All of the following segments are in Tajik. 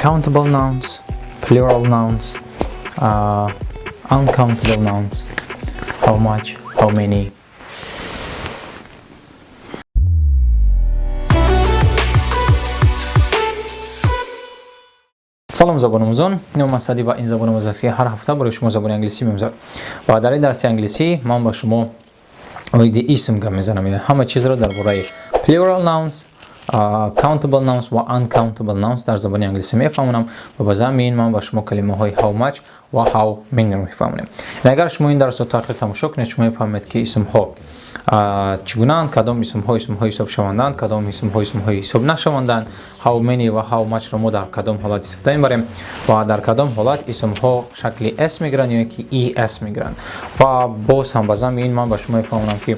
Countable nouns, plural nouns, uncountable nouns, how much, how many. Салом, забономӯзон! Ном Асади ва ин забономӯз аст, ки ҳар ҳафта барои шумо забони англисӣ меомӯзад. Ва дар ин дарси англисӣ ман ба шумо оиди исм гап мезанам, яъне ҳама чизро дар бораи plural nouns, countable nouns ва uncountable nouns дар забони англисӣ мефаҳмонам ва ба замми ин ман ба шумо калимаҳои how much ва how many ро мефаҳмонем. Агар шумо ин дарсро то охир тамошо кунед, шумо мефаҳмед, ки исмҳо чӣ гунаанд, кадом исмҳо исмҳои ҳисобшавандаанд, кадом исмҳо исмҳои ҳисоб нашавандаанд, how many ва how much ро мо дар кадом ҳолат истифода мебарем ва дар кадом ҳолат исмҳо шакли s мегиранд ё ки es мегиранд. Ва боз ҳам ба замми ин ман ба шумо мефаҳмонам, ки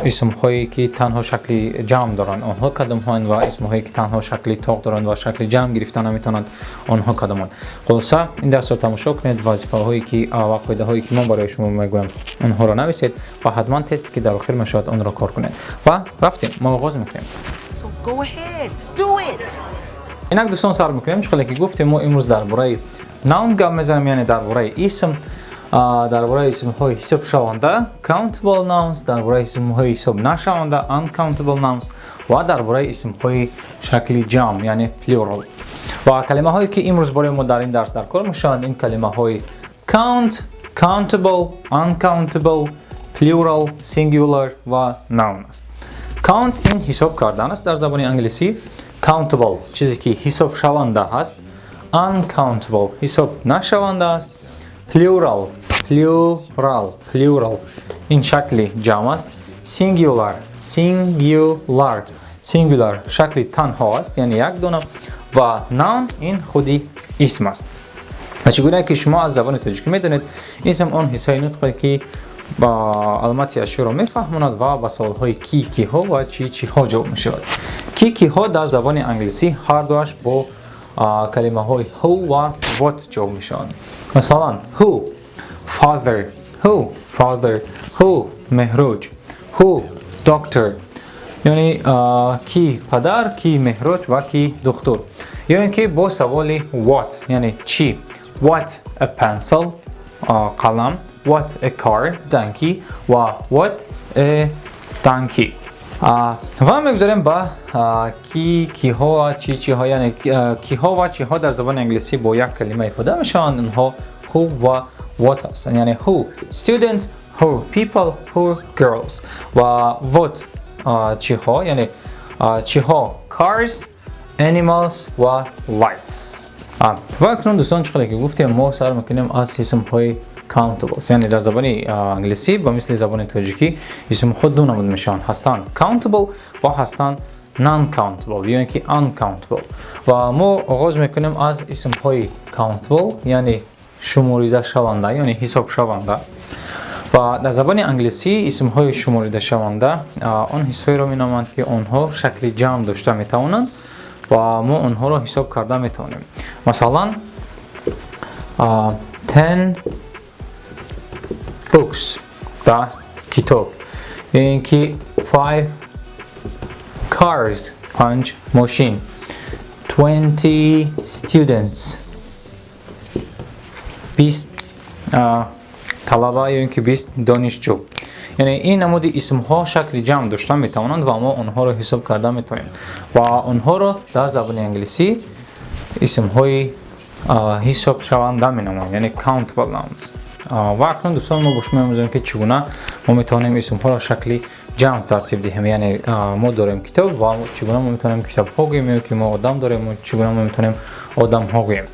исмҳое ки танҳо шакли ҷамъ доранд, онҳо кадомҳоянд ва исмҳое ки танҳо шакли тоқ доранд ва шакли ҷамъ гирифта наметавонанд, онҳо кадоманд. Хулоса, ин дарсро тамошо кунед, вазифаҳое ки ва қоидаҳое ки ман барои шумо мегӯям, онҳоро нависед ва ҳатман тесте, ки дар охир мешавад, онро кор кунед. Ва рафтем, мо оғоз мекунем. So go ahead, do it. Инак, дӯстон, сар мекунем. Чӣ хеле ки гуфтем, мо имрӯз дар бораи noun гап мезанем, яъне дар бораи исм, дар бораи исмҳои ҳисобшаванда, countable nouns, дар бораи исмҳои ҳисоб нашаванда, uncountable nouns, ва дар бораи исмҳои шакли ҷамъ, яъне plural. Ва калимаҳое, ки имрӯз барои мо дар ин дарс дар кор мешаванд, ин калимаҳои count, countable, uncountable, plural, singular ва noun аст. Count ин ҳисоб кардан аст дар забони англисӣ. Countable чизе ки ҳисобшаванда ҳаст, uncountable ҳисоб нашаванда аст. Plural, plural, plural ин шакли ҷамъ аст. Singular, singular, singular шакли танҳо аст, яъне як дона. Ва noun ин худи исм аст. Ва чӣ гуна ки шумо аз забони тоҷикӣ медонед, исм он ҳиссаи нутқе, ки ба аломати ашёро мефаҳмонад ва ба саволҳои ки, киҳо ва чӣ, чиҳо ҷавоб мешавад. Ки, киҳо дар забони англисӣ ҳардуаш бо калимаҳои who ва what ҷавоб мешаванд. Масалан, who father, who father, who Меҳрӯҷ, who doctor, яъне ки падар, ки Меҳрӯҷ ва ки духтур. Ё ин ки бо саволи what, яъне чӣ: what a pencil, қалам, what a car, donkey ва what a donkey. Ва мегузарем ба ки, киҳо ва чӣ, чиҳо, яъне киҳо ва чиҳо дар забони англисӣ бо як калима ифода мешаванд. Онҳо who ва what ҳастанд, яъне who students, who people, who girls. Ва what, чиҳо, яъне чиҳо: cars, animals ва lights. Ва акнун, дӯстон, чӣ қадар ки гуфтем, мо сар мекунем аз исмҳои countables, яъне дар забони англисӣ ба мисли забони тоҷикӣ исмҳо ду намуд мешаванд: ҳастанд countable ва ҳастанд non-countable ё ин ки uncountable. Ва мо оғоз мекунем аз исмҳои countable, яъне шуморидашаванда, яъне ҳисобшаванда. Ва дар забони англисӣ исмҳои шуморидашаванда он ҳиссҳоеро меноманд, ки онҳо шакли ҷамъ дошта метавонанд ва мо онҳоро ҳисоб карда метавонем. Масалан, 10 books, 10 китоб, ё ин ки five cars, панҷ мошин, 20 students, 20 талаба ё ин ки 20 донишҷӯ. Яъне ин намуди исмҳо шакли ҷамъ дошта метавонанд ва мо онҳоро ҳисоб карда метавонем ва онҳоро дар забони англисӣ исмҳои ҳисобшаванда меноманд, яъне countable nouns. Ва акнун, дӯстон, мо бо шумо меомӯзем, ки чӣ гуна мо метавонем исмҳоро шакли ҷамъ тартиб диҳем. Яъне мо дорем китоб ва чӣ гуна мо метавонем китобҳо гӯем, ё ки мо одам дорем, чӣ гуна мо метавонем одамҳо гӯем.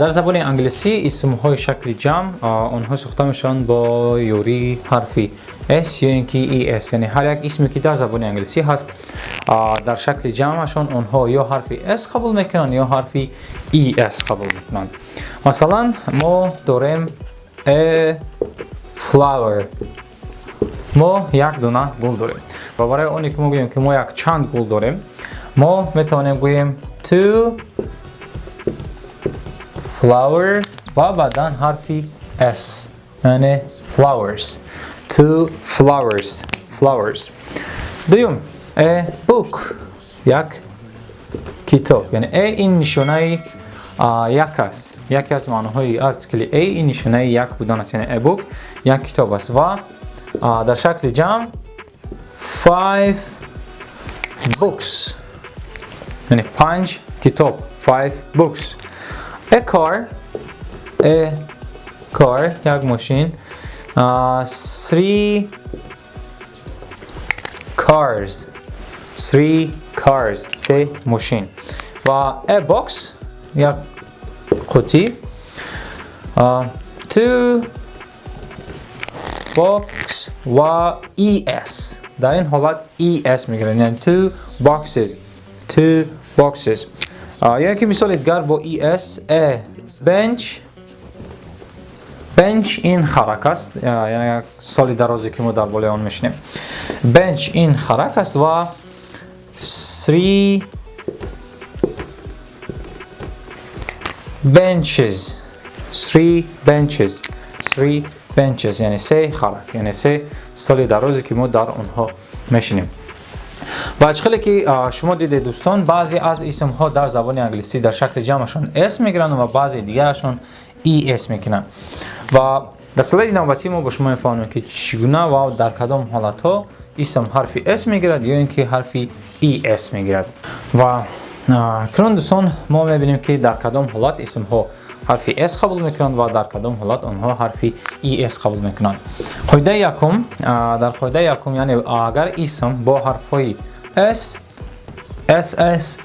Дар забони англисӣ исмҳои шакли ҷамъ, онҳо сохта мешаванд бо ёрии ҳарфи s ё ин ки es. Яъне ҳар як исме, ки дар забони англисӣ ҳаст, дар шакли ҷамъашон онҳо ё ҳарфи s қабул мекунанд, ё ҳарфи es қабул мекунанд. Масалан, мо дорем a flower, мо як дона гул дорем. Ва барои оне ки мо гӯем, ки мо як чанд гул дорем, мо метавонем гӯем two flower ва баъдан ҳарфи s, яъне flowers, two flowers, flowers. Дуюм, a book, як Китоб. Яъне a ин нишонаи як аст. Яке аз маъноҳои артикли a ин нишонаи як будан аст. Яъне a book як китоб аст ва дар шакли ҷамъ five books, яъне панҷ китоб, five books. A car, a car як мошин, three cars, three cars се мошин ва a box як қутӣ, two box ва es. Дар ин ҳолат es мегиранд, яъне two boxes, two boxes. Ё ки мисоли дигар бо es: a bench. Bench ин харак аст, яъне як столи дарозе, ки мо дар болои он мешинем. Bench ин харак аст ва three benches, three benches, three benches, яъне се харак, яъне се столи дарозе, ки мо дар онҳо мешинем. Ва чӣ хеле ки шумо дидед, дӯстон, баъзе аз исмҳо дар забони англисӣ дар шакли ҷамъашон s мегиранд ва баъзе дигарашон es мекунанд. Ва дар слайди навбатӣ мо бо шумо мефаҳмем, ки чӣ гуна ва дар кадом ҳолатҳо исм ҳарфи s мегирад ё ин ки ҳарфи es мегирад. Ва акнун, дӯстон, мо мебинем, ки дар кадом ҳолат исмҳо ҳарфи s қабул мекунанд ва дар кадом ҳолат онҳо ҳарфи es қабул мекунанд. Қоидаи якум, дар қоидаи якум, яъне агар исм бо ҳарфҳои s, ss,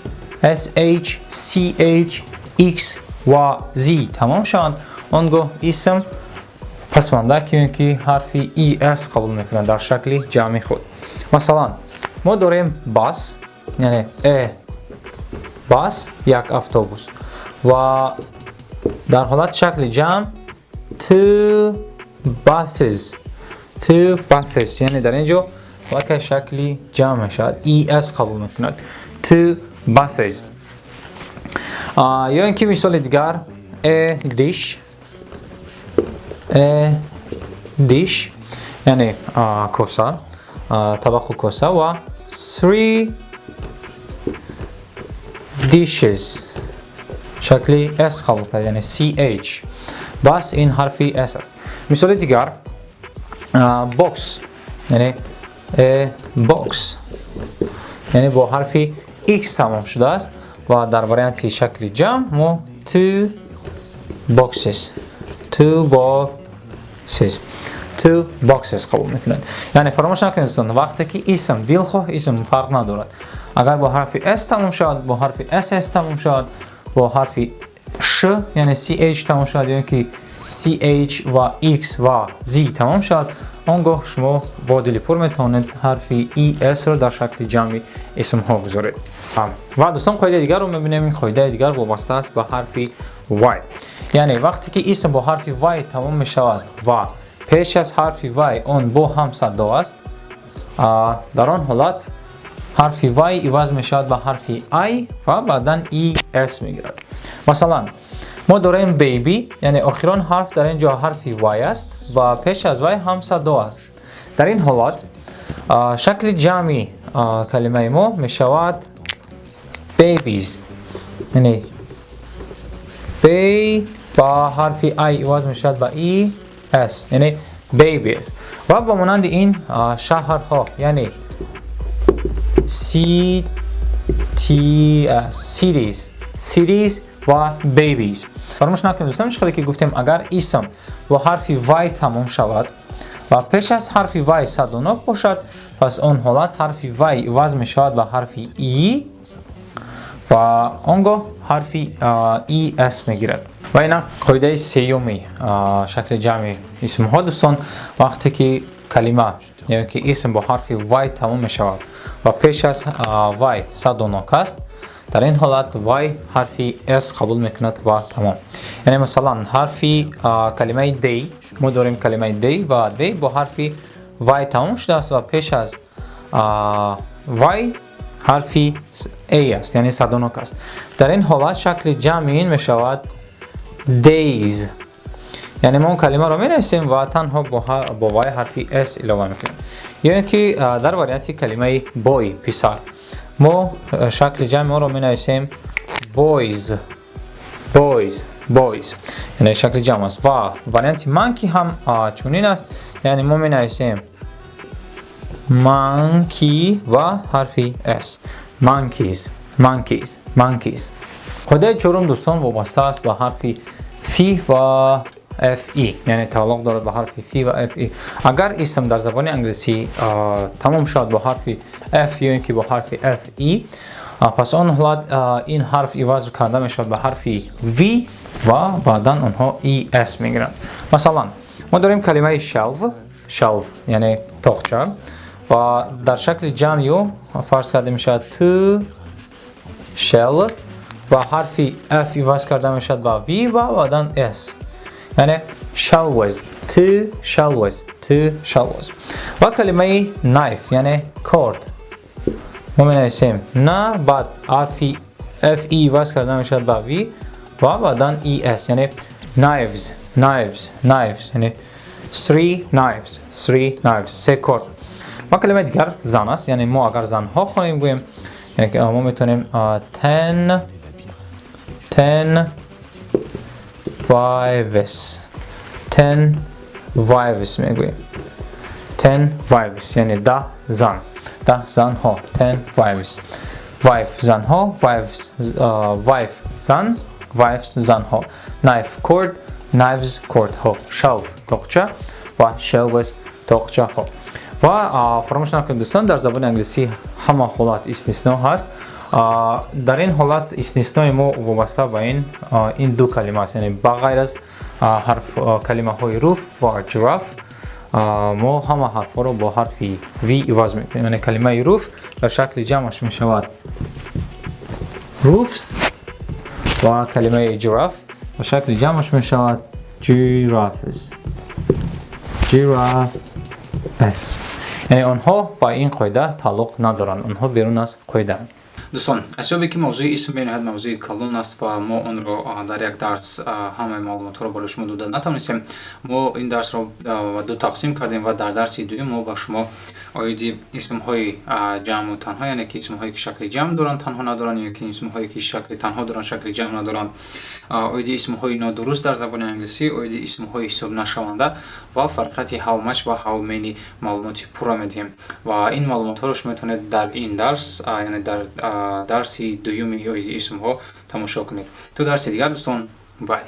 sh, ch, x ва z тамом шаванд, он гоҳ исм пасмандак ё ки ҳарфи es қабул мекунад дар шакли ҷамъи худ. Масалан, мо дорем bus, яъне a bus як автобус ва дар ҳолати шакли ҷамъ two buses, two buses, яъне дар ин ҷо вақте шакли ҷамъ мешавад, es қабул мекунад, two buses. Ё ин ки мисоли дигар: a dish, a dish, яъне коса, табақу коса ва three dishes шакли s қабул кард, яъне ch бас ин ҳарфи s аст. Мисоли дигар: box, яъне a box, яъне бо ҳарфи x тамом шудааст ва дар варианти шакли ҷамъ мо two boxes, two boxes, two boxes қабул мекунад. Яъне фаромӯш накунед, дӯстон, вақте ки исм, дилхоҳ исм фарқ надорад, агар бо ҳарфи s тамом шавад, бо ҳарфи ss тамом шавад, бо ҳарфи ш, яъне ch тамом шавад ё ки ch ва x ва z тамом шавад, он гоҳ шумо бо дили пур метавонед ҳарфи es-ро дар шакли ҷамъи исмҳо гузоред. Ва, дӯстон, қоидаи дигарро мебинем. Ин қоидаи дигар вобаста аст ба ҳарфи y, яъне вақте ки исм бо ҳарфи y тамом мешавад ва пеш аз ҳарфи y он бо ҳам садо аст, дар он ҳолат ҳарфи y иваз мешавад ба ҳарфи i ва баъдан es мегирад. Масалан, мо дорем baby, яъне охирон ҳарф дар ин ҷо ҳарфи y аст ва пеш аз y ҳам садо аст. Дар ин ҳолат шакли ҷамъи калимаи мо мешавад babies, яъне b ба ҳарфи i иваз мешавад ба e s, яъне babies. Ва ба монанди ин шаҳрҳо, яъне c t s, cities, cities ва babies. Фаромӯш накунед, дӯстон, хеле ки гуфтем, агар исм бо ҳарфи y тамом шавад ва пеш аз ҳарфи y садонок бошад, пас он ҳолат ҳарфи y иваз мешавад ба ҳарфи e ва он гоҳ ҳарфи es мегирад. Ва инак қоидаи сеюми шакли ҷамъи исмҳо, дӯстон: вақте ки калима ё ки исм бо ҳарфи y тамом мешавад ва пеш аз y садонок аст, дар ин ҳолат y ҳарфи s қабул мекунад ва тамом. Яъне, масалан, ҳарфи калимаи day, мо дорем калимаи day ва day бо ҳарфи y тамом шудааст ва пеш аз y ҳарфи a аст, яъне садонок аст. Дар ин ҳолат шакли ҷамъи ин мешавад days, яъне мо он калимаро менависем ва танҳо бо y ҳарфи s илова мекунем. Ё ин ки дар варианти калимаи boy, писар, Мо шакли ҷамъи онро менависем boys, boys, boys, яъне шакли ҷамъ аст. Ва варианти monkey ҳам чунин аст, яъне мо менависем monkey ва ҳарфи s, monkeys, monkeys, monkeys. Қоидаи чорум, дӯстон, вобаста аст ба ҳарфи f ва fe, яъне тааллуқ дорад ба ҳарфи f ва fe. Агар исм дар забони англисӣ тамом шавад бо ҳарфи f ё ин ки бо ҳарфи fe, пас он ҳолат ин ҳарф иваз карда мешавад ба ҳарфи v ва баъдан онҳо es мегиранд. Масалан, мо дорем калимаи shelf, shelf, яъне тоқча, ва дар шакли ҷамъи ӯ фарз карда мешавад two shell ва ҳарфи f иваз карда мешавад ба v ва баъдан s, яъне shelves, two shelves, two shelves. Ва калимаи knife, яъне корд, мо менависем на, баъд ҳарфи f иваз карда мешавад ба v ва баъдан es, яъне knives, knives, knives, яъне three knives, three knives, се корд. Ва калимаи дигар зан аст, яъне мо агар занҳо хоҳем гӯем, мо метавонем 10, 10 wives, 10 wives мегӯем, 10 wives, яъне 10 зан, 10 занҳо, 10 wives. Wife занҳо, wives, wife зан, wives занҳо, knife корд, knives кордҳо, shelf тоқча ва shelves тоқчаҳо. Ва фаромӯш накунед, дӯстон, дар забони англисӣ ҳама ҳолат истисно ҳаст. Дар ин ҳолат истиснои мо вобаста ба ин ду калима аст, яъне ба ғайр аз ҳарф калимаҳои roof ва giraffe мо ҳама ҳарфҳоро бо ҳарфи v иваз мекунем. Яъне калимаи roof дар шакли ҷамъаш мешавад roofs ва калимаи giraffe дар шакли ҷамъаш мешавад giraffes, giraffes, яъне онҳо ба ин қоида тааллуқ надоранд, онҳо берун аз қоидаанд. Дӯстон, аз сабабе ки мавзӯи исм бениҳоят мавзӯи калон аст ва мо онро дар як дарс ҳамаи маълумотҳоро барои шумо дода натавонистем, мо ин дарсро ба ду тақсим кардем ва дар дарси дуюм мо ба шумо оиди исмҳои ҷамъу танҳо, яъне ки исмҳое ки шакли ҷамъ доранд, танҳо надоранд, ё ки исмҳое ки шакли танҳо доранд, шакли ҷамъ надоранд, оиди исмҳои нодуруст дар забони англисӣ, оиди исмҳои ҳисобнашаванда ва фарқияти how much ва how many маълумоти пурра медиҳем. Ва ин маълумотҳоро шумо метавонед дар ин дарс, яъне дар дарси дуюми оиди исмҳо, тамошо кунед. То дарси дигар, дӯстон, bye.